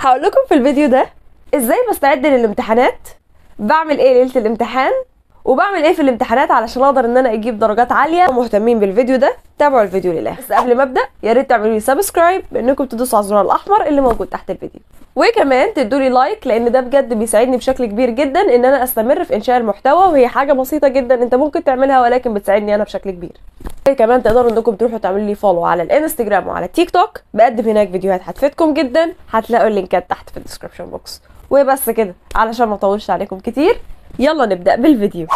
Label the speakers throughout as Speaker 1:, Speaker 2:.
Speaker 1: هقول لكم في الفيديو ده ازاي بستعد للامتحانات، بعمل ايه ليلة الامتحان، وبعمل ايه في الامتحانات علشان اقدر ان انا اجيب درجات عالية. مهتمين بالفيديو ده تابعوا الفيديو للاخر. بس قبل ما ابدا يا ريت تعملوا لي subscribe بانكم تدوسوا على الزرار الاحمر اللي موجود تحت الفيديو، وكمان تدوا لي like لان ده بجد بيساعدني بشكل كبير جدا ان انا استمر في انشاء المحتوى، وهي حاجة بسيطة جدا انت ممكن تعملها ولكن بتساعدني انا بشكل كبير. كمان تقدروا انكم تروحوا تعملوا لي follow على الانستجرام وعلى التيك توك، بقدم هناك فيديوهات هتفيدكم جدا، هتلاقوا اللينكات تحت في ال description box. وبس كده علشان ما اطولش عليكم كتير، يلا نبدأ بالفيديو.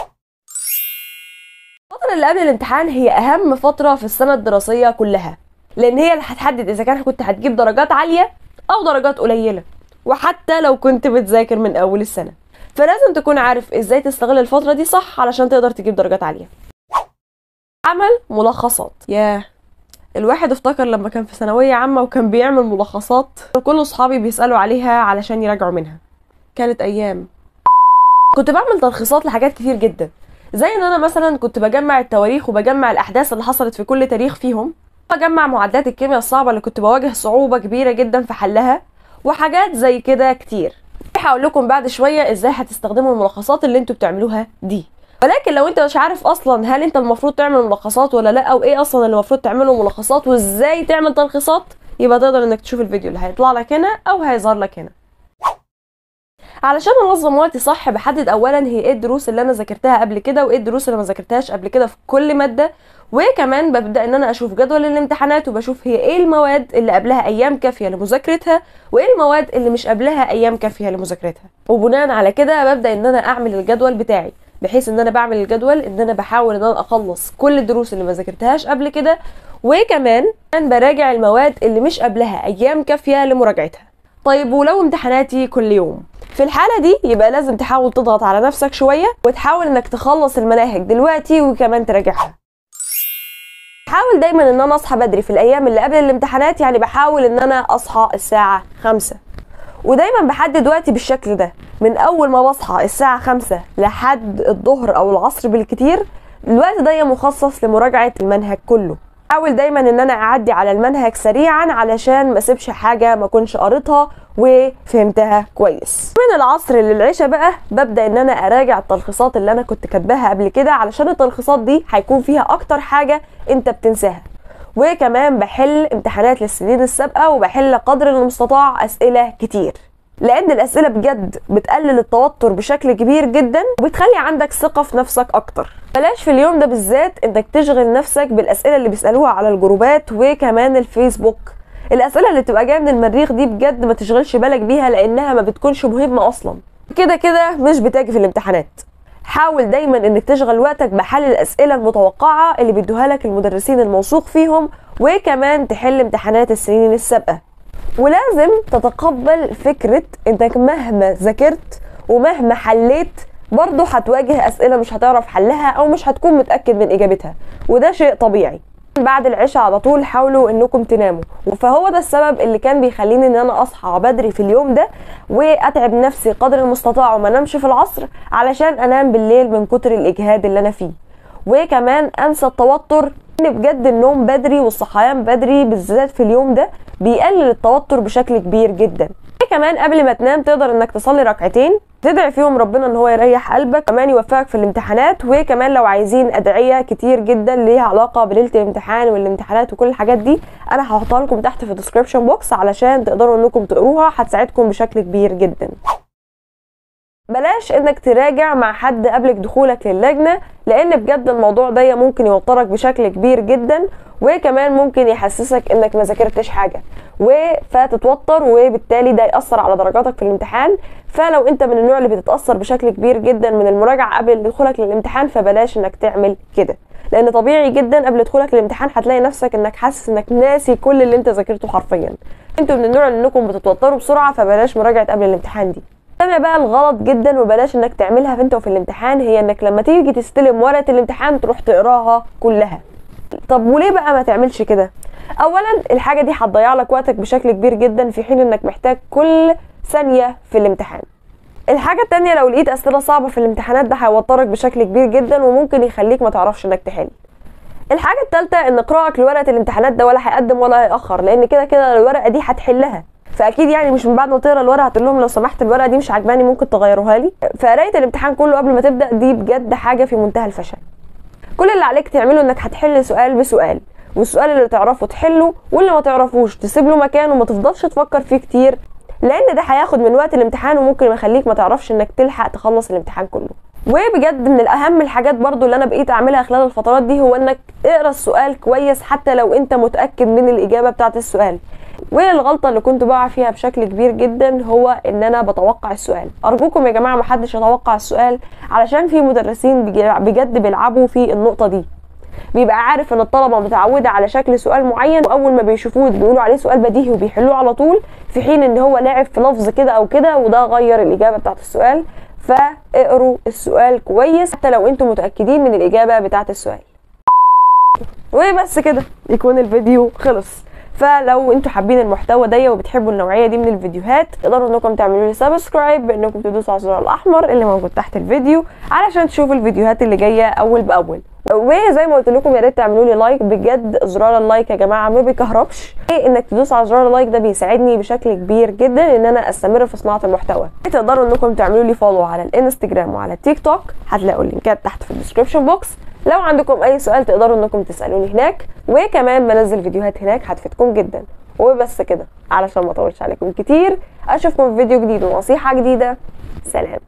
Speaker 1: الفترة اللي قبل الامتحان هي أهم فترة في السنة الدراسية كلها، لأن هي اللي هتحدد إذا كان كنت هتجيب درجات عالية أو درجات قليلة، وحتى لو كنت بتذاكر من أول السنة. فلازم تكون عارف إزاي تستغل الفترة دي صح علشان تقدر تجيب درجات عالية. عمل ملخصات. ياه، الواحد افتكر لما كان في ثانوية عامة وكان بيعمل ملخصات وكل أصحابي بيسألوا عليها علشان يراجعوا منها. كانت أيام. كنت بعمل تلخيصات لحاجات كتير جدا، زي ان انا مثلا كنت بجمع التواريخ وبجمع الاحداث اللي حصلت في كل تاريخ فيهم، بجمع معادلات الكيمياء الصعبة اللي كنت بواجه صعوبة كبيرة جدا في حلها، وحاجات زي كده كتير. هقول لكم بعد شوية ازاي هتستخدموا الملخصات اللي انتوا بتعملوها دي، ولكن لو انت مش عارف اصلا هل انت المفروض تعمل ملخصات ولا لا، او ايه اصلا اللي المفروض تعمله ملخصات وازاي تعمل تلخيصات، يبقى تقدر انك تشوف الفيديو اللي هيطلع لك هنا او هيظهر لك هنا. علشان انظم وقتي صح بحدد اولا هي ايه الدروس اللي انا ذاكرتها قبل كده وايه الدروس اللي ما ذاكرتهاش قبل كده في كل مادة، وكمان ببدا ان انا اشوف جدول الامتحانات وبشوف هي ايه المواد اللي قبلها ايام كافيه لمذاكرتها وايه المواد اللي مش قبلها ايام كافيه لمذاكرتها، وبناء على كده ببدا ان انا اعمل الجدول بتاعي، بحيث ان انا بعمل الجدول ان انا بحاول ان انا اخلص كل الدروس اللي ما ذاكرتهاش قبل كده، وكمان براجع المواد اللي مش قبلها ايام كافيه لمراجعتها. طيب ولو امتحاناتي كل يوم؟ في الحالة دي يبقى لازم تحاول تضغط على نفسك شوية وتحاول انك تخلص المناهج دلوقتي وكمان تراجعها. بحاول دايما ان انا اصحى بدري في الايام اللي قبل الامتحانات، يعني بحاول ان انا اصحى الساعة 5، ودايما بحدد وقتي بالشكل ده، من اول ما بصحى الساعة 5 لحد الظهر او العصر بالكتير، الوقت ده مخصص لمراجعة المنهج كله. حاول دايما ان انا اعدي على المنهج سريعا علشان ما اسيبش حاجة ما كنش قريتها وفهمتها كويس. من العصر للعشاء بقى ببدا ان انا اراجع التلخيصات اللي انا كنت كاتباها قبل كده، علشان التلخيصات دي هيكون فيها اكتر حاجة انت بتنساها. وكمان بحل امتحانات للسنين السابقة وبحل قدر المستطاع اسئلة كتير، لان الاسئلة بجد بتقلل التوتر بشكل كبير جدا وبتخلي عندك ثقة في نفسك اكتر. بلاش في اليوم ده بالذات انك تشغل نفسك بالاسئلة اللي بيسالوها على الجروبات وكمان الفيسبوك. الاسئلة اللي بتبقى جاية من المريخ دي بجد ما تشغلش بالك بيها لانها ما بتكونش مهمة اصلا، كده كده مش بتاجي في الامتحانات. حاول دايما انك تشغل وقتك بحل الاسئلة المتوقعة اللي بيدوها لك المدرسين الموثوق فيهم، وكمان تحل امتحانات السنين السابقة. ولازم تتقبل فكرة انك مهما ذاكرت ومهما حليت برضه هتواجه اسئلة مش هتعرف حلها او مش هتكون متأكد من اجابتها، وده شيء طبيعي. بعد العشاء على طول حاولوا انكم تناموا، فهو ده السبب اللي كان بيخليني ان انا اصحى بدري في اليوم ده واتعب نفسي قدر المستطاع وما انامش في العصر علشان انام بالليل من كتر الاجهاد اللي انا فيه، وكمان انسى التوتر. ان بجد النوم بدري والصحيان بدري بالذات في اليوم ده بيقلل التوتر بشكل كبير جدا. كمان قبل ما تنام تقدر انك تصلي ركعتين تدعي فيهم ربنا ان هو يريح قلبك، كمان يوفقك في الامتحانات. وكمان لو عايزين ادعية كتير جدا ليها علاقة بليلة الامتحان والامتحانات وكل الحاجات دي، انا هحطها لكم تحت في ال description box علشان تقدروا انكم تقروها، هتساعدكم بشكل كبير جدا. بلاش انك تراجع مع حد قبل دخولك للجنة، لان بجد الموضوع ده ممكن يوترك بشكل كبير جدا، وكمان ممكن يحسسك انك ما ذاكرتش حاجة فتتوتر، وبالتالي ده يأثر على درجاتك في الامتحان. فلو انت من النوع اللي بتتأثر بشكل كبير جدا من المراجعة قبل دخولك للامتحان فبلاش انك تعمل كده، لان طبيعي جدا قبل دخولك للامتحان هتلاقي نفسك انك حاسس انك ناسي كل اللي انت ذاكرته حرفيا. انتوا من النوع اللي انكم بتتوتروا بسرعة، فبلاش مراجعه قبل الامتحان دي. الثانية بقى الغلط جدا وبلاش انك تعملها انت وفي الامتحان، هي انك لما تيجي تستلم ورقة الامتحان تروح تقراها كلها. طب وليه بقى ما تعملش كده؟ اولا الحاجة دي هتضيع لك وقتك بشكل كبير جدا، في حين انك محتاج كل ثانية في الامتحان. الحاجة الثانية لو لقيت اسئلة صعبة في الامتحانات ده هيوترك بشكل كبير جدا وممكن يخليك ما تعرفش انك تحل. الحاجة الثالثة ان قراءتك لورقه الامتحانات ده ولا هيقدم ولا هيأخر، لان كده كده الورقة دي هتحلها. فاكيد يعني مش من بعد ما تقرا الورقة هتقول لهم لو سمحت الورقة دي مش عاجباني ممكن تغيروها لي. فقرايه الامتحان كله قبل ما تبدا دي بجد حاجة في منتهى الفشل. كل اللي عليك تعمله انك هتحل سؤال بسؤال، والسؤال اللي تعرفه تحله، واللي ما تعرفوش تسيب له مكان وما تفضلش تفكر فيه كتير، لان ده هياخد من وقت الامتحان وممكن يخليك ما تعرفش انك تلحق تخلص الامتحان كله. وبجد من الاهم الحاجات برضو اللي انا بقيت اعملها خلال الفترات دي هو انك اقرا السؤال كويس حتى لو انت متاكد من الاجابة بتاعه السؤال. والغلطة اللي كنت بقع فيها بشكل كبير جدا هو ان انا بتوقع السؤال. ارجوكم يا جماعة محدش يتوقع السؤال، علشان في مدرسين بجد بيلعبوا في النقطة دي، بيبقى عارف ان الطلبة متعوده على شكل سؤال معين، واول ما بيشوفوه بيقولوا عليه سؤال بديهي وبيحلوه على طول، في حين ان هو لاعب في لفظ كده او كده وده غير الاجابة بتاعه السؤال. فاقروا السؤال كويس حتى لو انتم متاكدين من الاجابة بتاعه السؤال. وبس كده يكون الفيديو خلص. فلو انتوا حابين المحتوى ده وبتحبوا النوعية دي من الفيديوهات تقدروا انكم تعملوا لي subscribe بانكم تدوسوا على الزرار الاحمر اللي موجود تحت الفيديو علشان تشوفوا الفيديوهات اللي جاية اول باول. وزي ما قلت لكم يا ريت تعملوا لي like، بجد زرار ال like يا جماعة ما بيكهربش، انك تدوس على زرار ال like ده بيساعدني بشكل كبير جدا ان انا استمر في صناعة المحتوى. تقدروا انكم تعملوا لي follow على الانستجرام وعلى التيك توك، هتلاقوا اللينكات تحت في ال description box. لو عندكم اي سؤال تقدروا انكم تسالوني هناك، وكمان بنزل فيديوهات هناك هتفيدكم جدا. وبس كده علشان ما اطولش عليكم كتير، اشوفكم في فيديو جديد ونصيحة جديدة. سلام.